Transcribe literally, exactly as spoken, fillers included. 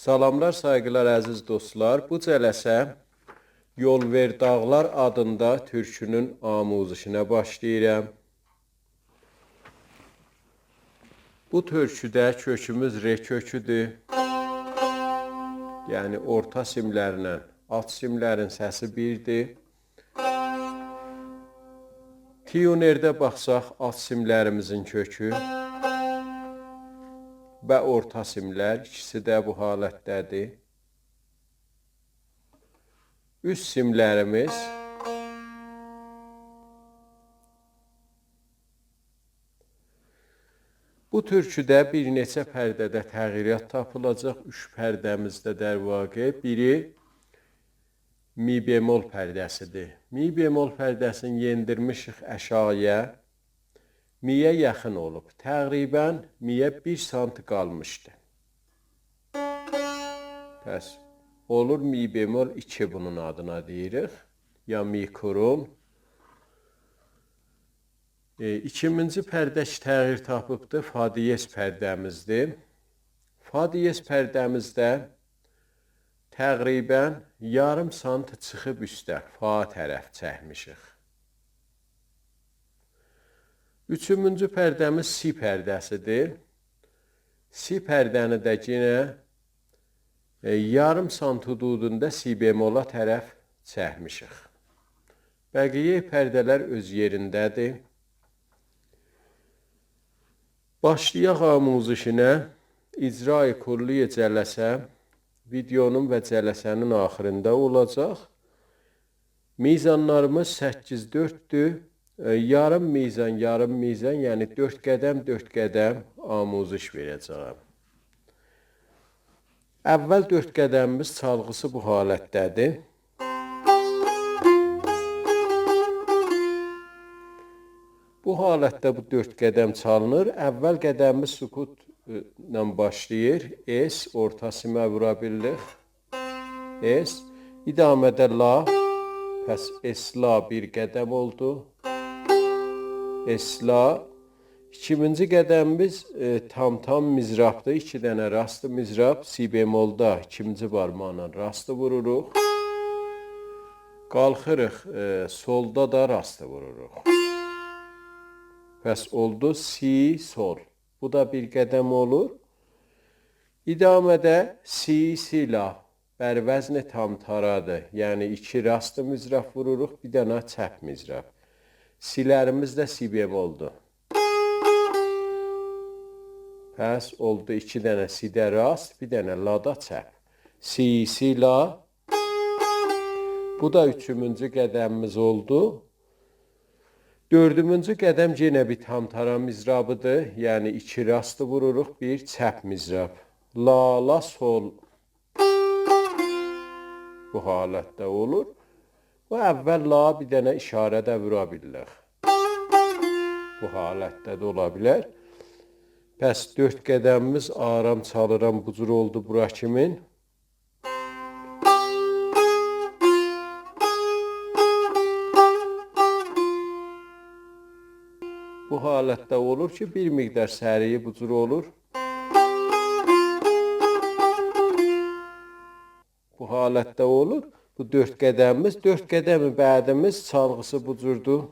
سلاملار، سایغیلار، عزیز دوستلار. بو جلسه «یول وئر داغلار» آدیندا تورکونون آموزشینه باشلاییرام. بو تورکوده کؤکوموز ر کؤکودور. یعنی اورتا سیملرله آلت سیملرین سسی بیردیر. تیونرده باخساق، آلت سیملریمیزین کؤکو و اورتا سیملر ایکیسی ده بو حالتده‌دیر. اوست سیملریمیز. بو تورکوده بیر نئچه پرده‌ده تغییرات تاپیلاجاق. اوچ پرده‌میزده، در واقع، بیری می بمل پرده‌سیدیر. می بمل پرده‌سینی یئندیرمیشیک آشاغییا. می‌یه یاخین اولوب. تقریباً می‌یه بیر سانت قالمیشدی. پس اولور می بمل ایکی، بونون آدینا دئییریک. یا می کرن. ائ، ایکیمینجی پرده کی تغییر تاپیبدی، فا دیز پرده‌میزدیر. فا دیز پرده‌میزده تقریباً یاریم سانت چیخیب اوسته، فا طرف چکمیشیک. اوچومونجو پرده‌میز سی پرده‌سیدیر. سی پرده‌نی ده یئنه، ائ، یاریم سانت حدودوندا سی بملا طرف چکمیشیک. بقیه پرده‌لر اؤز یئرینده‌دیر. باشلایاق آموزشینه. اجرای کلی جلسه ویدئونون و جلسه‌نین آخیریندا اولاجاق. میزانلاریمیز سککیز دؤرددور. ائ، یاریم میزان، یاریم میزان، یعنی دؤرد قدم، دؤرد قدم آموزش وئره‌جه‌یم. اول دؤرد قدمیمیز چالغیسی بو حالتده‌دیر. بو حالتده بو دؤرد قدم چالینیر. اول قدمیمیز سکوتلا باشلاییر. اس، اورتا سیمه وورا بیلیریک. اس. ادامه‌ده لا. پس اس لا بیر قدم اولدو. اس لا. ایکیمینجی قدمیمیز، ائ، تام تام مضرابدیر. ایکی دنه راست مضراب، سی بملدا ایکینجی بارماقلا راست ووروروق. قالخیریق، ائ، سلدا دا راست ووروروق. پس اولدو سی، سل. بو دا بیر قدم اولور. ادامه‌ده سی، سی لا. بر وزن تام تارادیر. یعنی ایکی راست مضراب ووروروق، بیر دنه چپ مضراب. سی‌لریمیز ده سی بملدور. پس اولدو ایکی دنه سی‌ده راست، بیر دنه لادا چپ. سی، سی لا. بو دا اوچومونجو قدمیمیز اولدو. دؤردومونجو قدم یئنه بیر تام تارا مضرابیدیر. یعنی ایکی راست ووروروق، بیر چپ مضراب. لا، لا، سل. بو حالتده اولور. بو اول لا بیر دنه اشاره ده وورا بیلیریک. بو حالتده ده اولا بیلر. پس دؤرد قدمیمیز آرام چالیرام، بو جور اولدو بورا کیمین. بو حالتده اولور کی، بیر مقدار سریعی بو جور اولور. بو حالتده اولور. بو دؤرد قدمیمیز، دؤرد قدم بعدیمیز چالغیسی بو جوردور.